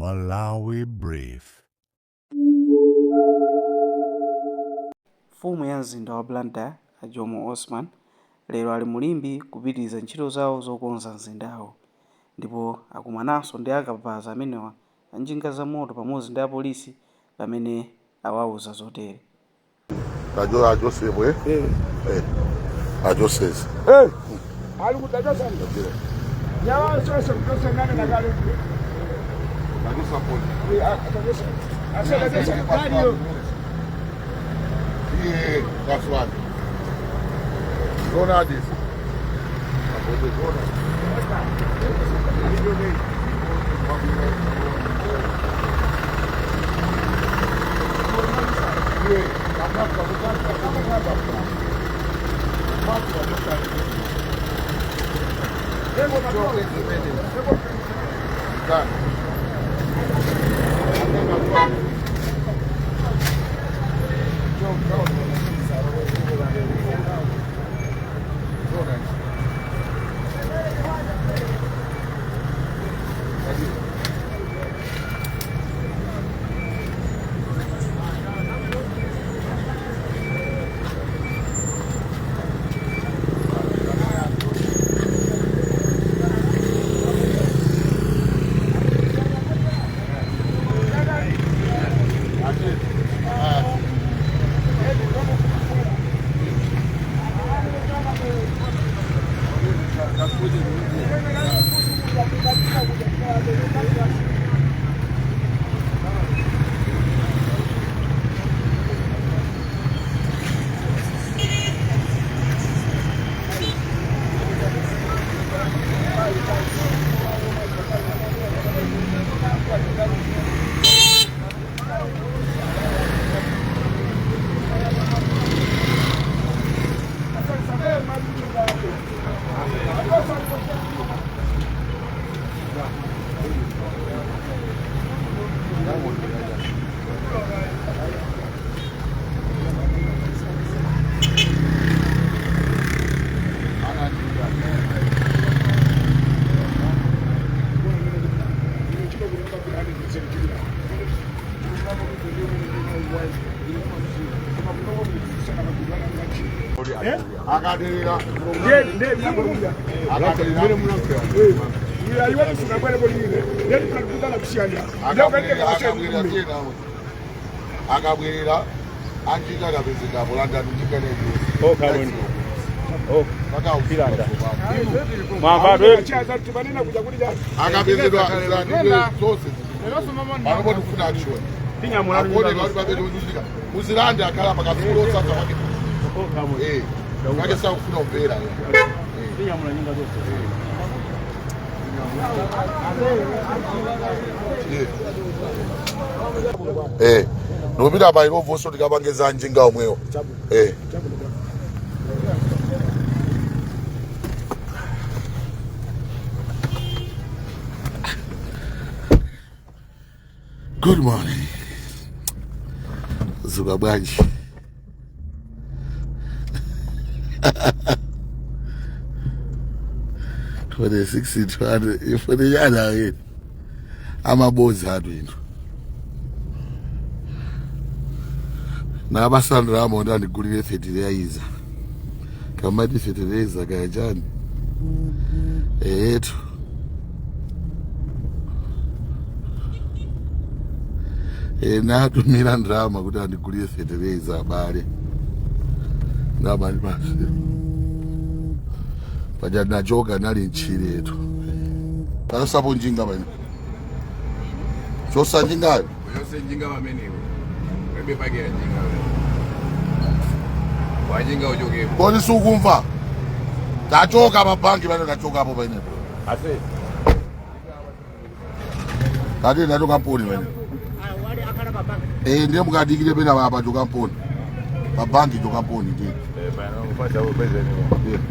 Malawi Brief. Mfumu ya mzinda wa Blantyre a Jomo Osman lero ali mu Limbe kupitiriza ntchito zawo zokonza mzindawu ndipo akumananso ndi akabaza amenewa a njinga za moto pamodzi ndi apolisi pamene awauza zotere. Ajo ajosepo eh? Eh. Ajosezi. Eh. Ali kutajosa. Nyawa sose kutosa nane na gari. Ajosa poli. Atajosa. Asa tajosa gari yo. Yeah, that's right. Zona this. Zona. Akadirira. Akabwirira anjinga kapezeka polanda njinga akapezedwa zonse panopo tikufuna action muzilande akhala pakasukulu otsatsa kwake kake sakufuna kumvera. Ndikupita pa Illovo tikapange za njinga omwewo. Good morning. Zuka bwanji. 26 amabozi atu ino nabasandira amonda andigulire fertilizer kamati fertilizer kayachani etu natumira ndrama kuti andigulire fertilizer abale ndamali paja nachoka nali ntchiretu tasapo njinga pene chosa njingayo Yose njinga pamenepo. Webe pakira njinga. Wajinga uchokepo. Kodi sukumva tachoka pabanki pene tachokapo penepo Ase. tati ndachoka mponi pene ndiye mukadikire pena apa choka mponi pabanki choka mponi ndiye Pano kupata upeze ni. Yeah.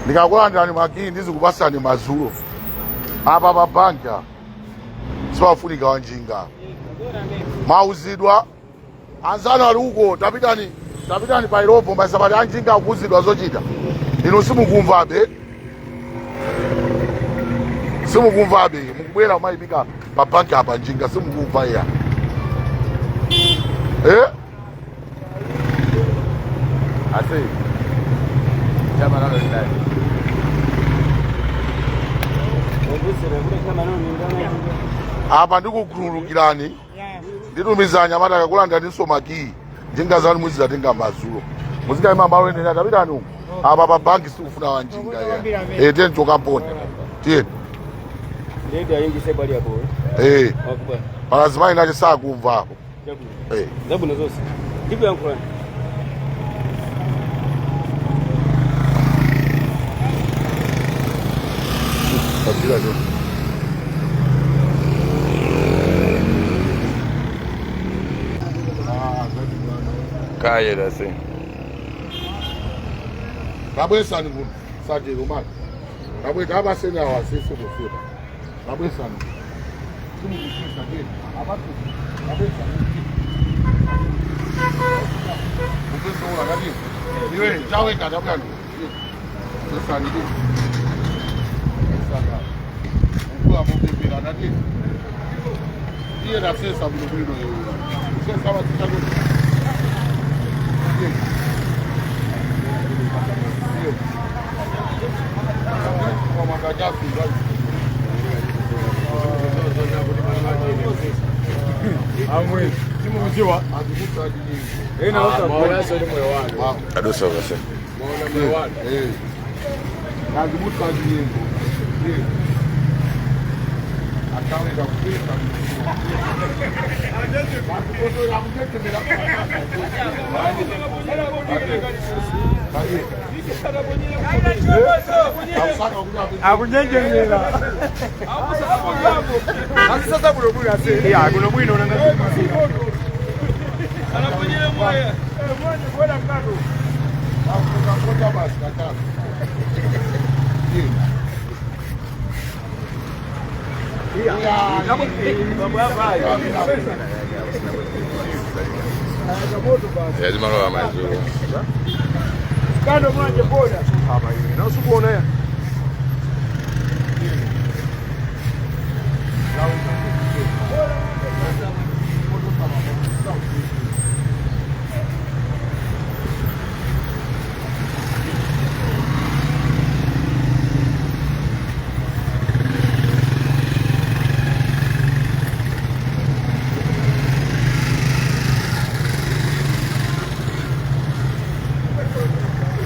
Ndikakulandirani makini ndizikupasani madzulo apa pa banki siwafunika wanjinga. Mauzidwa anzanu ali uko, tapitani, tapitani pa Ilovo mbasapati anjinga akuuzidwa zochita. Inu simukumvabe, simukumvabe, mukubwera kumayimika pa banki apa njinga, simukumva iya, eh? Ase. Chama nalo ndani. Apa ndikukhululukirani, nditumiza anyamata akakulandaninso makiyi, njinga zanu muzizatenga madzulo, muzikayima malo enera. Tapitani uko, apa pa banki sikufuna wanjinga ya. Eh, tiyeni chokamponi, tiyeni. Ndeti ayingise bali apo. Eh. Wakuba. Palazimayi nache sakumva apo. Eh. Zabwino zonse. Ndipo yankhulani. Kabila leo. Kaye ase. Kabwesani kuno sajero mani kabwe kabaseni awo asese kufuta kabwesani simukusesa ke abatu kabwesani kupesola kati iwe chawe katabwani sesani ke sesani ukula mopepera nati iye nasesa bwino bwino sesa batita kuti Amwe. Simukuziwa. Ena usa. Adusa ase. Akunjenjemera. Asisasa buno bwino ase. Ya buno bwino nanga. Lazima lowa mazuru. Kando mwanje boda. Hapa hivi. Na usikuona ya.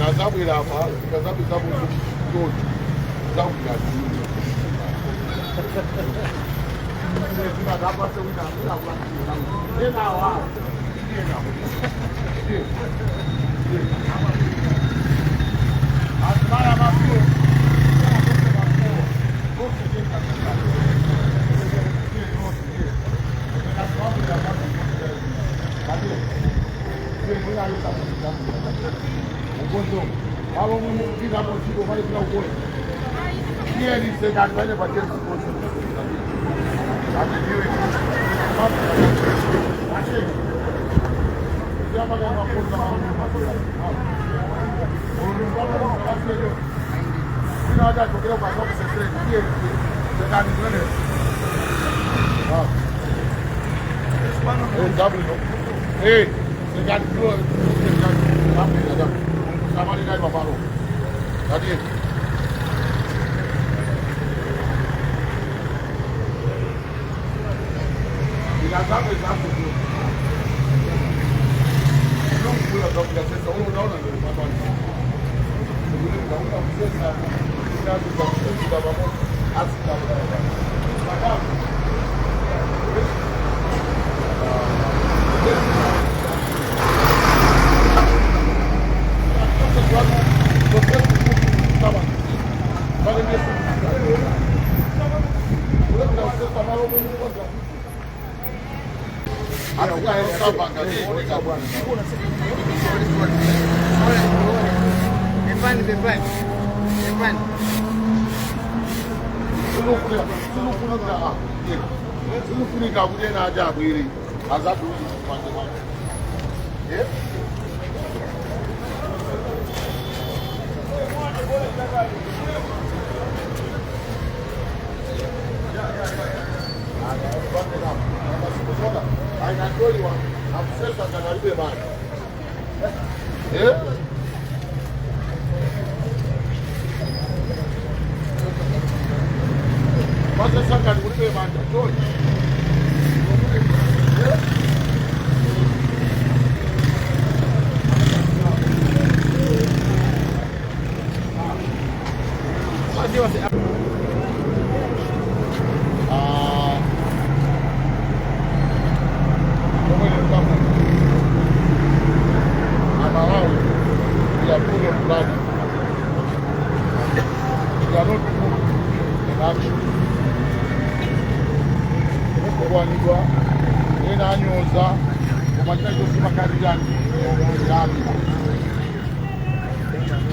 Ngazabwera apa, ngazabwera kuchocho zabwera. Sikufunika kuti ena aja abwere azatiuze kupande kwake. Eh? Ainatoliwa akusesa kanalibe bana. Eh? Masesa kanalibe bana. George.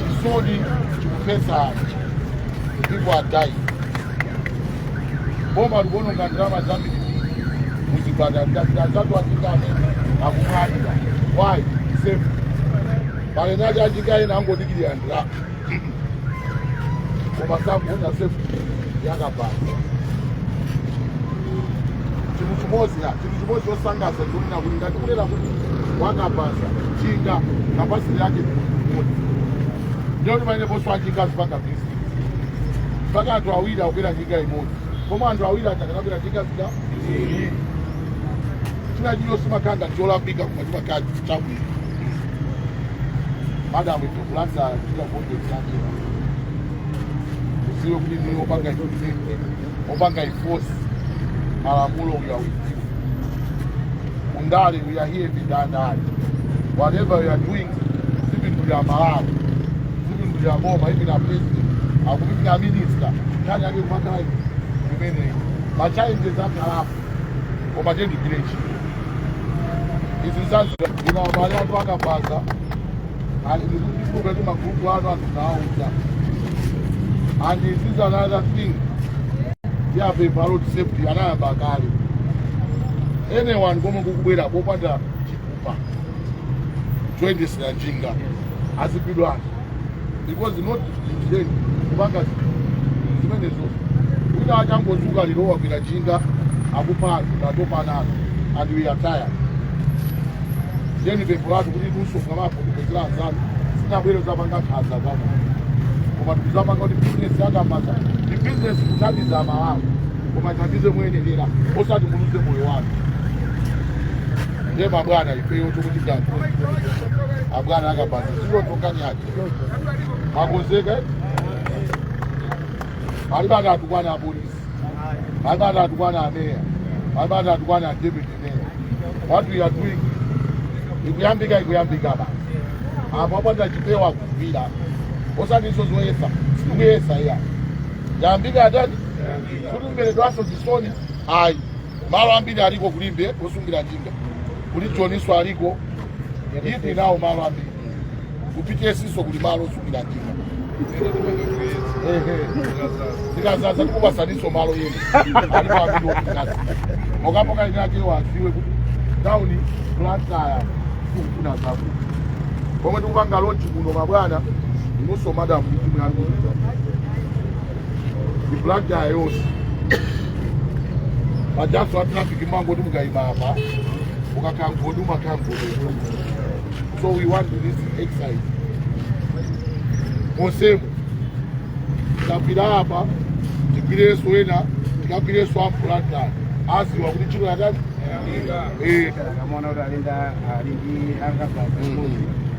Chisoni chikupesa people are dying. Boma likuononga ndalama zambiri muzipatala zatu atikane akumwalira. Why? Safe. Palenati achikaye nangodikirira ndalama. Koma sakuona safety yakabata. Chinhu chimodzi chosangalatsa chonena kuti ngati kunena kuti wakapasa chinga kapasiti yake mmodzi. Ndiyo kuti pameneponso anjinga azipanga business. Mpaka anthu awiri akukwera njinga imodzi. Koma anthu awiri atakanakwera njinga zida ziwiri. China chilichonse chimakhala cholakwika koma chimakhala chabwino. Madam ife kulanza kuchita project yake. Usiwe kuti ni opanga implement, opanga enforce malamulo we are with you. Undale, we are here with Dandale. Whatever we are doing, even we are Malawi, even we are Boma, even our president, even our minister, nani ake kupanga imene. Ma challenges akalapo, koma tendi village. Izi zazi ina mali anthu akapasa, ali ndikuti kuti magrupu anu anthu naauza. And this is another thing. Tiyape road safety anayamba kale. Anyone komwe kukubwera popanda chitupa choyendesera njinga azipidwa anthu because not intend kupanga zimenezo. Wina achangozuka lero wagwira njinga akupha anthu tatopa nazo and we are tired. Then pempho lathu kuti inunso mukamafotokozera anzanu sinabwere zapanga nkhanza kwanu koma tikuzapanga kuti business yakapasa ndi business kuthandiza Malawi koma ithandize moyenerera osati muluze moyo wanu. Ndiye mabwana ifeyo tikuti anthu abwana akapasa zilotokani yake makonzeka palibe atukwana apolisi, palibe atukwana ameya, palibe atukwana deputy mayor. What we are doing ikuyambika ikuyambika basi. Apo apanda chipewa kugwira osati izo zoyesa sitikuyesa iya yambika atani kuti mberedwaso chisoni ayi malo ambiri aliko kulimbe osungira njinga kuli joniso aliko ipi nawo malo ambiri kupitesiso kuli malo osungira njinga. Zikazaza tikupasaniso malo yenu alipo ambiri okikazi okapoka inake waziwe kuti tauni Blantyre tikufuna zabwino pomwe tikupanga launch kuno mabwana inunso madam ndi yanu ndi Blantyre yonse majaso a traffic mangoti mukayima apa ukakhala mgodi umakhala mgodi. So we want this exercise monsemo tikagwira apa tigwirenso ena tikagwirenso a Blantyre aziwa kuti ntchito yatani. Amaona kuti alinda ali ndi akapasa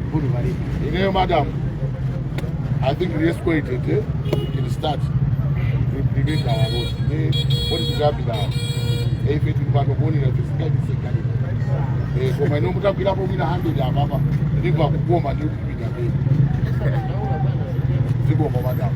mbudu palibe. Ineyo madam, I think the escalated we can start to implement our road. Ne what is tikuyambira ife tili pano kuonera tisikabisekani koma ino mutagwirapo mwina 100 apapa ndibva kukoma ndi kupita mberi. Zikomo madam.